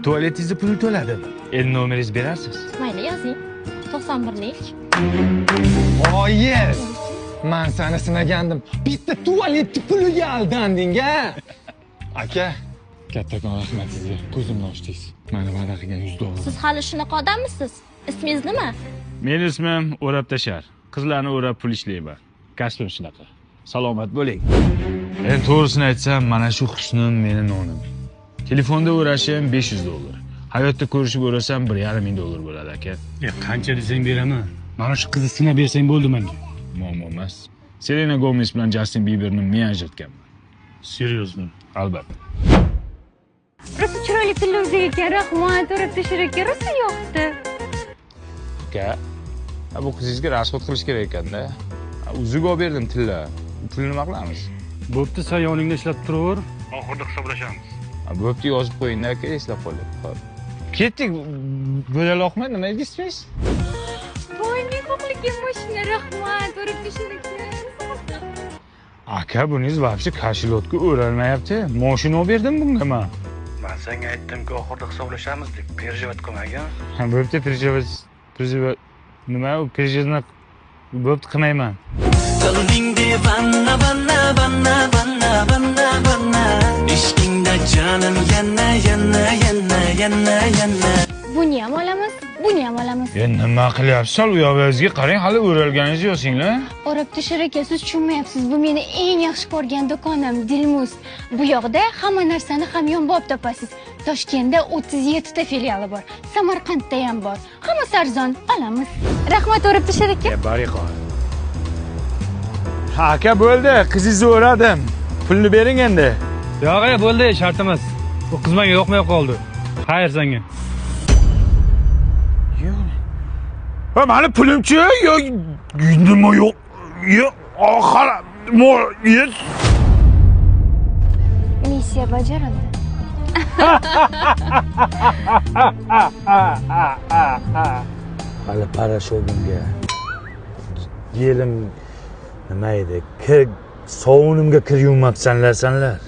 Tualetingizni pulini to'ladim. Endi nomeringizni berarsiz. Mayli, yozing. 91lik. Oyi! Men seni sinagandim. Bitta tualetni puliga aldanding-a? Aka, kattakon rahmat sizga. Ko'zimni ochdingiz. Meni va'da qilgan $100. Siz hali shunaqa odammisiz? Ismingiz nima? Meni ismim O'rab Tashar. Qizlarni o'rab pul ishlayman. Kasbim shunaqa. Salomat bo'ling. Endi to'g'risini aytsam, mana shu husnim meni nonim. Telefonda o'rashim $500. Hayotda ko'rishib o'rasam $1,5 ming bo'ladi aka. Qancha desang beraman. Mana shu qizni sinab bersang bo'ldi menga. Muammo emas. Selena Gomez bilan Justin Bieberni men ajratganman. Seriyozmi? Albatta. Rosa chiroyli tilla ekan, rahmat, O'rab Tashar aka, rosa yoqdi. Aka, bu qizingizga rasxod qilish kerak ekanda. Uzuk olib berdim tilla. Pulni nima qilamiz? Bo'pti, sen yoningda ishlab turaver. Oxirida hisoblashamiz. Bo'pti, yozib qo'ying aka, eslab qoling. Xo'p. Ketdik. Bo'laloqmi? Nima deysiz? Voy, men xohlagan mashina, rahmat, O'rab Tashar aka. Aka, buningiz вообще kashilotga o'ralmayapti. Mashina olib berdim bunga men. Men senga aytdim-ku, oxirida hisoblashamiz deb, perejovat qilmagin. Ha, bo'pti, perejovat nima u perejovat bo'pti qilmayman. Qalbingde vanna vanna vanna vanna vanna vanna ishqingda jonim yana yana yana yana yana. Buni ham olamiz, buni ham olamiz. Nima qilyapsiz? U yog'ingizga qarang, hali o'ralganingiz yo'q singlar. O'rab Tashar aka, siz tushunmayapsiz. Bu meni eng yaxshi ko'rgan do'konim Dilmuz. Bu yoqda hamma narsani hamyonbop topasiz. Toshkentda 37 ta filiali bor. Samarqandda ham bor. Hammasi arzon, olamiz. Rahmat O'rab Tashar aka. Bariqo. Aka bo'ldi, qizingizni o'radim. Pulni bering endi. Yo'q, bo'ldi, shart emas. Bu qiz menga yoqmay qoldi. Xayr senga. Ha, mani pulimchi? Yo, nima yo'q? Yo'q, oxir mo' Missiya bajarildi. Hali parashogimga yelim nima edi? Kir sovunimga kir yuvmabsanlar sanlar.